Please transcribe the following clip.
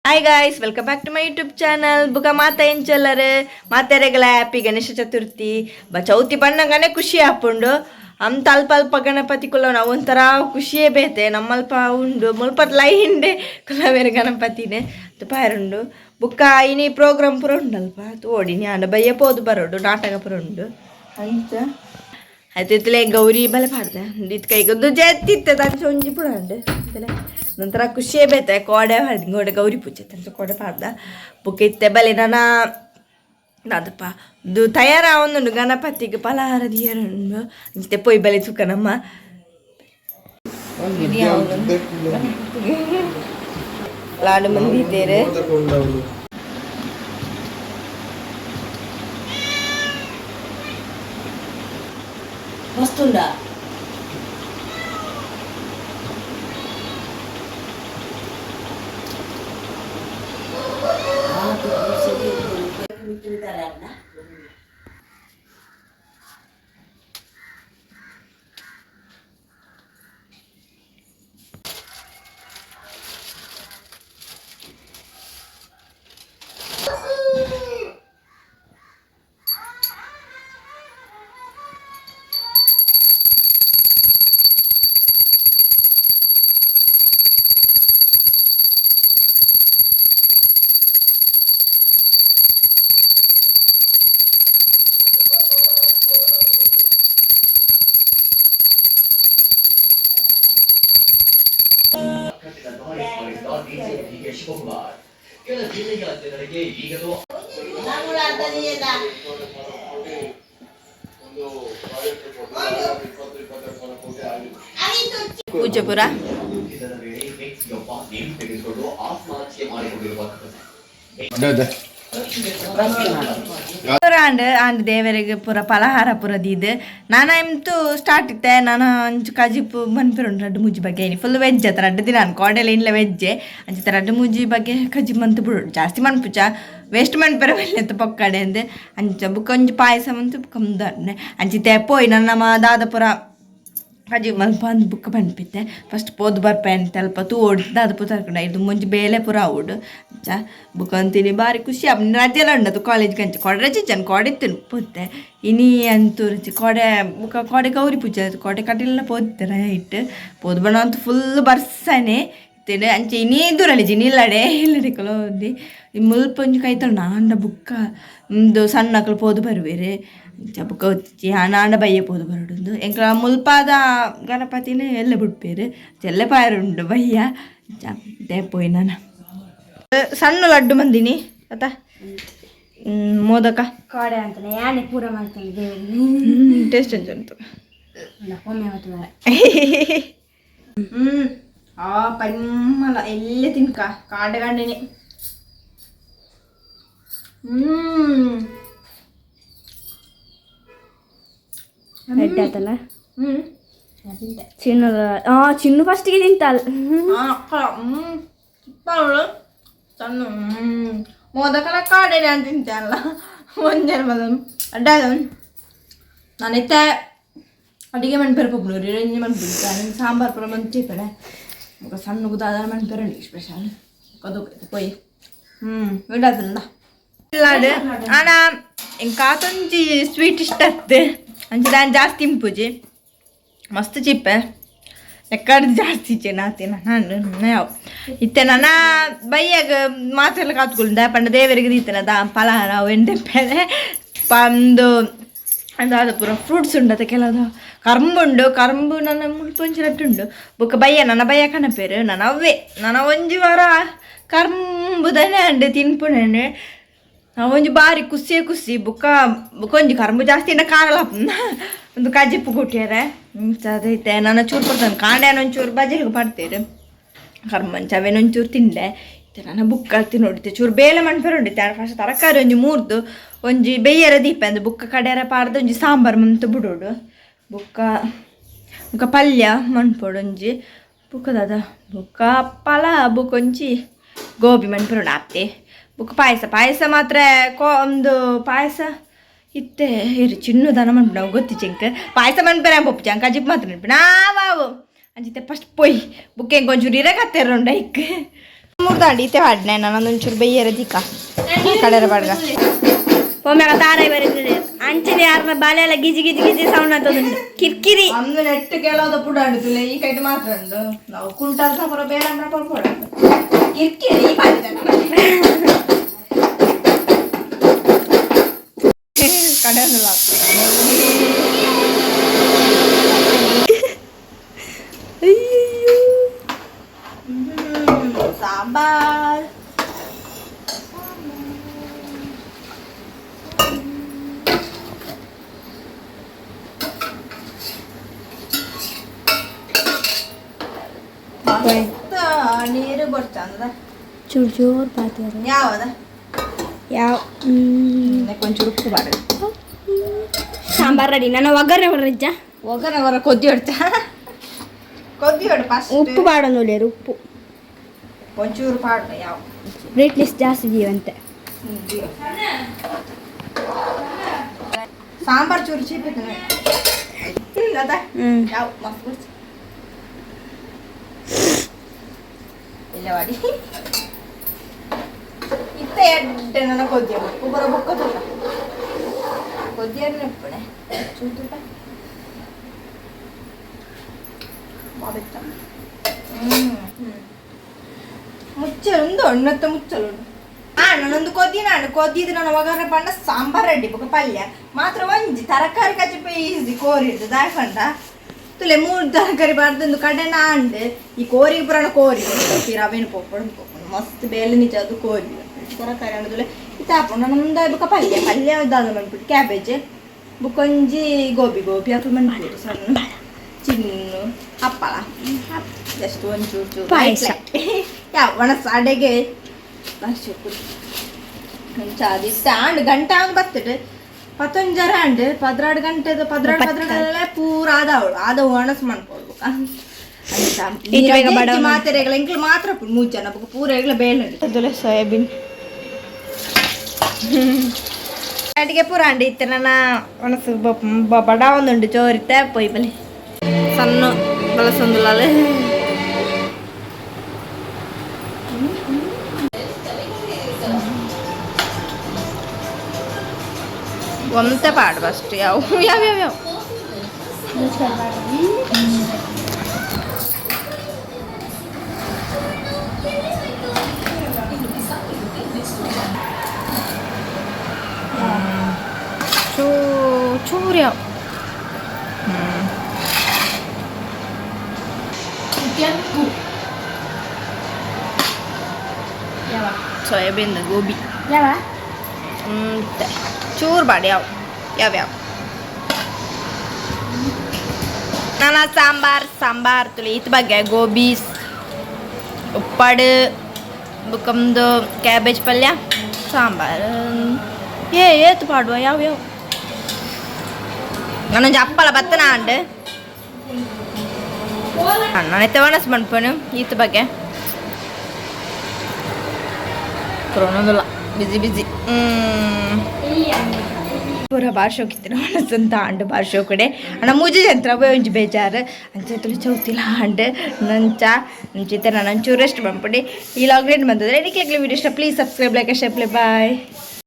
Hi guys, welcome back to my YouTube channel. ಬುಕ ಮಾತ ಎಂಚಲ್ಲರು ಮಾತೆರೆಗಲ happy Ganesha Chaturthi. ಬ ಚೌತಿ ಬಣ್ಣಗನೆ ಖುಷಿ ಆಪುಂಡು. ಅಂತ ಅಲ್ಪ ಅಲ್ಪ ಗಣಪತಿ ಕುಲ್ಲ ಒಂಥರ ಖುಷಿಯೇ ಬೇತೆ. ನಮ್ಮಲ್ಪ ಉಂಡು ಮುಲ್ಪತ್ ಲೈಂಡೆ ಕುಲವೇರು ಗಣಪತಿನೇ ಪಾಯರುಂಡು. ಬುಕ್ಕ ಇನಿ ಪ್ರೋಗ್ರಾಮ್ ಪೂರ ಉಂಡಲ್ಪ ತೋಡಿ ಆಂಡ ಬಯ್ಯ ಪೋದು ಬರೋಡು, ನಾಟಕ ಪೂರ ಉಂಡು ಅಂಚ. ಆಯ್ತು, ಇತ್ತಲೆ ಗೌರಿ ಬಲೆ ಪಾಡ್ದೆ ಇತ್ತು ಕೈಗೊಂದು ಜೆತ್ತಿತ್ತೆ ಅಂಚ ಒಂಜಿ ಪೂರ ಉಂಡು. ಇತ್ತಲೆ ನಂತರ ಖುಷಿಯೇ ಬೇತೆ. ಕೋಡೆ ಪಾಡ್ದು ಗೋಡೆ ಗೌರಿ ಪೂಜೆ ತಂಚ ಕೋಡೆ ಪಾಡ್ದ. ಬುಕ್ಕ ಇತ್ತೆ ಬಲೆ ನನ ದಾದಪ್ಪ ಇದು ತಯಾರಾವೊಂದುಂಡು, ಗಣಪತಿಗೆ ಫಲಹಾರ ದಿಯರುಂಡು. ಅಂಚಿತೆ ಪೊಯ್ ಬಲೆ ಸುಖ ನಮ್ಮ ಲಾಡು ಮಂದಿ ಇದ್ದೇರೆ. ಮಸ್ತುಂಡ. ಪೂಜೆ ಪೂರ. ಪೂರ ಆಂಡ್ ಆಂಡ್ ದೇವರಿಗೆ ಪೂರ ಫಲಹಾರ ಪೂರ ದೀದ್. ನಾನ ಎಂತು ಸ್ಟಾರ್ಟ್ ಇತ್ತೆ. ನಾನು ಅಂಚು ಕಜಿಪು ಮನ್ಪುರುಂಡು ರಡ್ಡ್ ಮೂಜಿ ಬಗ್ಗೆ. ಫುಲ್ ವೆಜ್ ಅತ್ತ ರಡ್ಡ್ ದಿನ ಕೋಡೆಲ ಇನ್ಲ ವೆಜ್ಜೆ. ಅಂಚಿತ ರಡ್ಡ್ ಮೂಜಿ ಬಗ್ಗೆ ಕಜಿಪು ಮಂತು ಬಿಡು, ಜಾಸ್ತಿ ಮನ್ಪುಚ, ವೇಸ್ಟ್ ಮನ್ಪೆರೆ ಬಲ್ಲೆತ್ತ ಪೊಕ್ಕಡೆ ಅಂದ್. ಅಂಚ ಬುಕ್ಕ ಒಂಜಿ ಪಾಯಸ ಮಂತು ಬುಕ್ಕ ಉಂದು. ಅಂಚಿತೆ ಪೋಯ್ ನನ್ನ ನಮ್ಮ ದಾದ ಪೂರ ಕಜಿಪು ಮಲ್ಪ ಅಂದ್ ಬುಕ್ಕ ಪನ್ಪಿತ್ತೆ. ಫಸ್ಟ್ ಪೋದು ಬರ್ಪೆ ಅಂತ ಅಲ್ಪ ತೂವೊಡು ದಾದ ಪೂರ ತರ್ಕಂಡ. ಇದು ಮುಂಚೆ ಬೇಲೆ ಪೂರ ಆವೊಡು. ಅಂಚ ಬುಕ್ಕ ಅಂತೀನಿ ಬಾರಿ ಖುಷಿ ಆಪುಂಡು. ರಜೆಲ ಉಂಡದು ಕಾಲೇಜ್ ಅಂಚ ಕೋಡೆ ರಜೆ ಇಜ್ಜಾನ್ ಕೋಡೆ ಇತ್ತಿನ ಪೋತೆ. ಇನಿ ಅಂತೂ ರಜೆ ಕೋಡೆ. ಬುಕ್ಕ ಕೋಡೆ ಗೌರಿ ಪೂಜೆ, ಕೋಡೆ ಕಟೀಲೆಲ್ಲ ಪೋತೆ ನೈಟ್. ಪೋದು ಬಣ್ಣ ಅಂತೂ ಫುಲ್ ಬರ್ಸನೆ ಇತ್ತೇನೆ. ಅಂಚ ಇನಿ ದೂರಲಿಜಿ ನಿಲ್ಲಡೆ ಇಲ್ಲಡೆ ಕೊಲೊಂದಿ ಮುಲ್ಪ ಒಂಜಿ ಕೈತಲ್ ಆಂಡ ಬುಕ್ಕ ಉಂದು ಸಣ್ಣಕ್ಲು ಪೋದು ಬರುವೆರ್. ಅಂಚ ಬುಕ್ಕ ಆಂಡ ಬಯ್ಯ ಪೋದು ಬರೊಡುಂದು. ಎಂಕ್ಲ ಮುಲ್ಪಾದ ಗಣಪತಿನ ಎಲ್ಲೆ ಬುಡ್ಪೆರ್, ಎಲ್ಲೆ ಪಾಯರ ಉಂಡು ಬಯ್ಯ. ಅಂಚ ಪೋಯಿ ನನ ಸಣ್ಣ ಲಡ್ಡು ಮಂದಿನಿ ಅತ ಮೋದಕ. ಕೋಡೆ ಅಂತಾನೆ ಯಾನೆ ಪೂರ ಮಾಡ್ತಾನೆ ದೇವರಿಗೆ. ಟೇಸ್ಟ್ ಅಂಚ ಉಂಟು. ಒಮ್ಮೆ ಹೊತ್ತು ಮಾರ. ಆ ಪರಿಮಳ ಎಲ್ಲೇ ತಿನ್ಕ ಕಾಂಡೆ ಕಾಂಡೆನೆ. ರೆಡ್ ಆತಲ್ಲ. ಚಿನ್ನು, ಆ ಚಿನ್ನು ಫಸ್ಟಿಗೆ ತಿಂತಾಳ. ಸಣ್ಣ ಮೋದಕನ ಕಾಡೇನೆ ಅಂತ ತಿಂತೇನಲ್ಲ ಒಂಜನ ಬದಲು ಅಡ್ಡ. ನಾನಿತ್ತೆ ಅಡಿಗೆ ಮನ್ಪೆರ್ ಪೊಪ್ಲೂರಿ ರಂಜಿ ಮನ್ಪುಡಿ ಸಾಂಬಾರ್ ಪೂರ ಮಂತಿ ಪಡೆ. ಬೊಕ ಸಣ್ಣ ದಾದ ಮನ್ಪೆರ್ ಸ್ಪೆಷಲ್ ಕದು ಪೋಯಿ. ಇಡಾತಲ್ಲ ಲಾಡು. ಆಂಡ ಎಂಕ್ ಆತೊಂಜಿ ಸ್ವೀಟ್ ಇಷ್ಟ ಅತ್ತೆ. ಅಂಚ ದಾನ್ ಜಾಸ್ತಿ ತಿನ್ಪುಜಿ. ಮಸ್ತ್ ಚಿಪ್ಪೆ ಎಕ್ಕಡ್ ಜಾಸ್ತಿ ಇಚ್ಚೆ ನಾತಿನ ನಾನು ಯಾವ ಇತ್ತೆ ನನ್ನ ಬಯ್ಯಾಗ ಮಾತೆಲ್ಲ ಕಾತ್ಕೊಳ್ದ ಪಂಡ ದೇವರಿಗೆ ದೀತನ ದಾ ಫಲಹಾರ ಅವು ಎಂಡೆಪ್ಪೆ ಪಂದು ದಾದ ಪೂರ ಫ್ರೂಟ್ಸ್ ಉಂಡು ಅತ್ತ ಕೆಲವು ಕರ್ಂಬುಂಡು. ಕರ್ಂಬು ನನ್ನ ಮುಲ್ಪ ಒಂಜಿ ರಡ್ಡ್ ಉಂಡು. ಬೊಕ್ಕ ಬಯ್ಯ ನನ್ನ ಬಯ್ಯ ಕನಪೇರು. ನನ್ನ ಅವ್ವೆ ನನ್ನ ಒಂಜಿ ವಾರ ಕರ್ಂಬುದನೆ ಅಂಡ್ ತಿನ್ಪುಣೆ. ಒಂಜಿ ಬಾರಿ ಖುಷಿಯೇ ಖುಷಿ. ಬೊಕ್ಕ ಬೊಕ್ಕ ಒಂಜಿ ಕರ್ಂಬು ಜಾಸ್ತಿ ಇನ್ನ ಕಾರಲ ಒಂದು ಕಜಿಪು ಕೊಟ್ಟಿಯಾರೆ. ಅದೈತೆ ನನ್ನ ಚೂರು ಕೊಡ್ತಾನೆ ಕಾಂಡೆ ಒಂಚೂರು ಬಜೆಗೆ ಪಡ್ತೇರು ಕರ್ಮಂಚ ಅವೇನ ಒಂಚೂರು ತಿಂಡೆ. ಇತ್ತೆ ನನ್ನ ಬುಕ್ ಅಲ್ತಿ ನೋಡಿತೆ ಚೂರು ಬೇಲೆ ಮನ್ಪೆರ್ ಉಂಡಿತ್ತೆ. ಫಸ್ಟ್ ತರಕಾರಿ ಒಂಜಿ ಮೂರ್ದು ಒಂಜಿ ಬೆಯ್ಯರ ದೀಪ ಅಂದ್ ಬುಕ್ಕ ಕಡೆಯರ ಪಾಡ್ದು ಒಂಜಿ ಸಾಂಬಾರ್ ಮಂತು ಬಿಡೋಡು. ಬುಕ್ಕ ಬುಕ್ಕ ಪಲ್ಯ ಮನ್ಪೊಡು ಒಂಜಿ. ಬುಕ್ಕ ದಾದ ಬುಕ್ಕ ಪಲ ಬುಕ್ಕ ಒಂಜಿ ಗೋಬಿ ಮನ್ಪೆರುಂಡು ಆಪ್ತೆ. ಬುಕ್ಕ ಪಾಯಸ ಪಾಯಸ ಮಾತ್ರ ಕೋ ಒಂದು ಪಾಯಸ ಇತ್ತೆ ಇರು ಚಿನ್ನು ದನ ಮನ್ಪುಂಡು ಅವು ಗೊತ್ತಿಜ್ಜಿ. ಪಾಯಸ ಮನ್ಪೆರೆ ಪೊಪ್ಪುಜಿ ಅಂಕ ಕಜಿಪು ಮಾತ್ರ ನೆನಪು ನಾವಾವು. ಅಂಚಿತ್ತೆ ಫಸ್ಟ್ ಪೊಯ್ ಬುಕ್ಕ ಎಂಕ್ ಒಂಚೂರು ಇರೆ ಕತ್ತೆರುಂಡು ಐಕ್. ಮುರ್ದಾಂಡಿ ಇತ್ತೆ ಪಾಡ್ನೆ ನಾನು ಒಂಚೂರು ಬೈಯರ ದಿಕ್ಕ ಕಡರ ಪಾಡ್ಗ. ಒಮ್ಮೆಗ ತಾರಾಯಿ ಬರೀತದೆ ಅಂಚನೆ ಯಾರನ್ನ ಬಾಲೆ ಎಲ್ಲ ಗಿಜಿ ಗಿಜಿ ಗಿಜಿ ಸೌಂಡ್ ಆಗ್ತದುಂಟು ಕಿರ್ಕಿರಿ. ಅಂದು ನೆಟ್ ಕೆಲವದ ಪುಡ ಅಂಡುತ್ತಿಲ್ಲ ಈ ಕೈಟ್ ಮಾತ್ರ ಉಂಡು. ನಾವು ಕುಂಟಾಲ್ ಸಪರ ಬೇರೆ ಅಂದ್ರೆ ಪೊಡ ಕಿರ್ಕಿರಿ ಈ ಕಡೆ. ಸಾಂಬಾರ್. ಮಸ್ತ್ ನೀರು ಬರ್ಚಂದ. ಚೂರು ಚೂರು ಪಾತಿಯರು. ಯಾವದ? ಯಾವ? ಕೊಂಚೂರು ಉಪ್ಪು ಬಾರ. ಸಾಂಬಾರ್ ರೆಡಿ. ನನ್ನ ಒಗ್ಗರಣೆ ಹೊರಜ್ಜ. ಒಗ್ಗರಣೆ ಹೊರ ಕೊದ್ದಿ ಹೊಡ್ತ ಕೊದ್ದಿ ಹೊಡು ಫಸ್ಟ್. ಉಪ್ಪು ಪಾಡೋದು, ಉಪ್ಪು. ಒಂಚೂರು ಪಾಡ ಯಾವ. ಬ್ರೈಟ್ನೆಸ್ ಜಾಸ್ತಿ ಇದೆಯಂತೆ. ಸಾಂಬಾರ್ ಚೂರು ಚೀಪ್ ಅದ. ಹ್ಮ್. ಯಾವ ಮಸ್ತ್ ಗುಡ್ಸ್. ಇಲ್ಲ ವಾಡಿ ಇತ್ತ ಎಡ್ಡೆ ನನ್ನ ಕೊದ್ದಿಯ ಬುಕ್ಕ ಬರ ಬುಕ್ಕ ತೂಕ ಕೊದ್ದಿಯನ್ನ ಇಪ್ಪಣೆ ಚೂತುಪ ಬಾಬೆತ್ತ. ಮುಚ್ಚಲು ಉಂಡು ಮುಚ್ಚಲು ನಾನೊಂದು ಕೊದ್ದಿ ನಾನು ಕೊದ್ದಿದ್ದು ನಾನು ಒಗ್ಗರಣೆ ಪಂಡ ಸಾಂಬಾರ್ ರೆಡಿ. ಬೊಕ ಪಲ್ಯ ಮಾತ್ರ ಒಂಜಿ ತರಕಾರಿ ಕಚಿಪ ಈಸಿ ಕೋರಿ ಇರ್ತದೆ ದಾಯ್ ತುಲೆ ಮೂರು ತರಕಾರಿ ಬಾರ್ದೊಂದು ಕಡೆ ನಾಂಡ್ ಈ ಕೋರಿಗೆ ಪುರಾಣ ಕೋರಿ ರವೆನು ಪೋಪಡು ಪೋಪುಂಡು ಮಸ್ತ್ ಬೇಲೆ ನಿಜ ಅದು. ಕೋರಿ ತರಕಾರಿ ಅಂಡ್ ಇತ್ತ ಆಪುಂಡು. ನಮ್ದು ಬೊಕ ಪಲ್ಯ ಪಲ್ಯ ದಾದ ಮನ್ಪುಂಡು? ಕ್ಯಾಬೇಜ್ ಬೊಕೊಂಜಿ ಗೋಬಿ ಗೋಬಿ ಅಪ್ಪ ಮನ್ಪುಂಡು ಸಣ್ಣ ಚಿನ್ನು ಹಪ್ಪಳ ಜಸ್ಟ್ ಒಂಚೂರು ಚೂರು. ಪಾಯಸ. ಯಾವ ಒಣಸ ಅಡೆಗೆ ಅದು ಆಂಡ್ ಗಂಟೆ ಆಂಗ್ ಬತ್ತಿട്ട് ಪತ್ತೊಂಜರ ಆಂಡ್ 12 ಗಂಟೆದ 12 12 ಪೂರ ಆದವಳು ಆದ ಒಣಸ್ ಮನ್ಪೊಡು. ಈತ್ ಬೇಗ ಬಡವನ. ಮಾತೆರೆಗಳ ಎಂಕ್ಲು ಮಾತ್ರ ಮೂರು ಜನ ಬೊಕ ಪೂರ ಎಗ್ಲ ಬೇಳೆ ಸೋಯಾಬೀನ್ ಅಡಿಗೆ ಪೂರ ಅಂಡಿ ಇತ್ತೆ. ನನ್ನ ಒಣಸು ಬಡ ಒಂದುಂಡು ಚೋರಿತ್ತೆ ಪೊಯ್ ಬಲಿ ಸಣ್ಣ ಬಳಸೊಂದುಲಾಲೆ. ಒಂತೆ ಪಾಡು ಫಸ್ಟ್. ಯಾವ ಯಾವ ಯಾವ ಯಾವ? ಚೂ ಚೂರು ಯಾವ. ಕೆಂಪು. ಯಾವ? ಸೋಯಾಬೀನ್ ಗೋಬಿ. ಯಾವ? ಮತ್ತೆ ಚೂರು ಬಾಡಿ ಯಾವ ಯಾವ ಯಾವ. ನಾನು ಸಾಂಬಾರ್ ಸಾಂಬಾರ್ ತುಳಿ ಇತ್ ಬಗ್ಗೆ ಗೋಬೀಸ್ ಉಪ್ಪಾಡು ಬುಕ್ಕಂದು ಕ್ಯಾಬೇಜ್ ಪಲ್ಯ ಸಾಂಬಾರ್. ಏ ಏತು ಪಾಡುವ ಯಾವ ಯಾವ. ನಾನೊಂಜಿ ಅಪ್ಪಲ ಬತ್ತನ ಅಂಡ್ ನಾನು ಎತ್ತೆ ಒಣಸ್ ಮನ್ಪನು ಈತ ಬಗ್ಗೆ ಕೊರೋನದಲ್ಲ ಬಿಸಿ ಬಿಸಿ ಪೂರ ಬಾರ್ಷೋಕಿತ್ತಿನ ಒಣಸಂತ ಅಂಡ್ ಬಾರ್ಷೋ ಕಡೆ ಅಣ್ಣ ಮೂಜಿ ಜಂತ್ರ ಒಂಜಿ ಬೇಜಾರು ಅಂಚ ತುಳಿ ಚೌತಿಲ್ಲ ಅಂಡ್ ನಂಚ ನಂಚಿತ್ತೆ. ನಾನು ಒಂಚೂರು ರೆಸ್ಟ್ ಬಂದ್ಬಿಡಿ. ಈ ಲಾಗ್ ರೇಟ್ ಬಂದಿದ್ರೆ ನಿಕ್ಲೆಗ್ಲಿ ವಿಡಿಯೋ ಇಷ್ಟ please subscribe, like, share. Bye.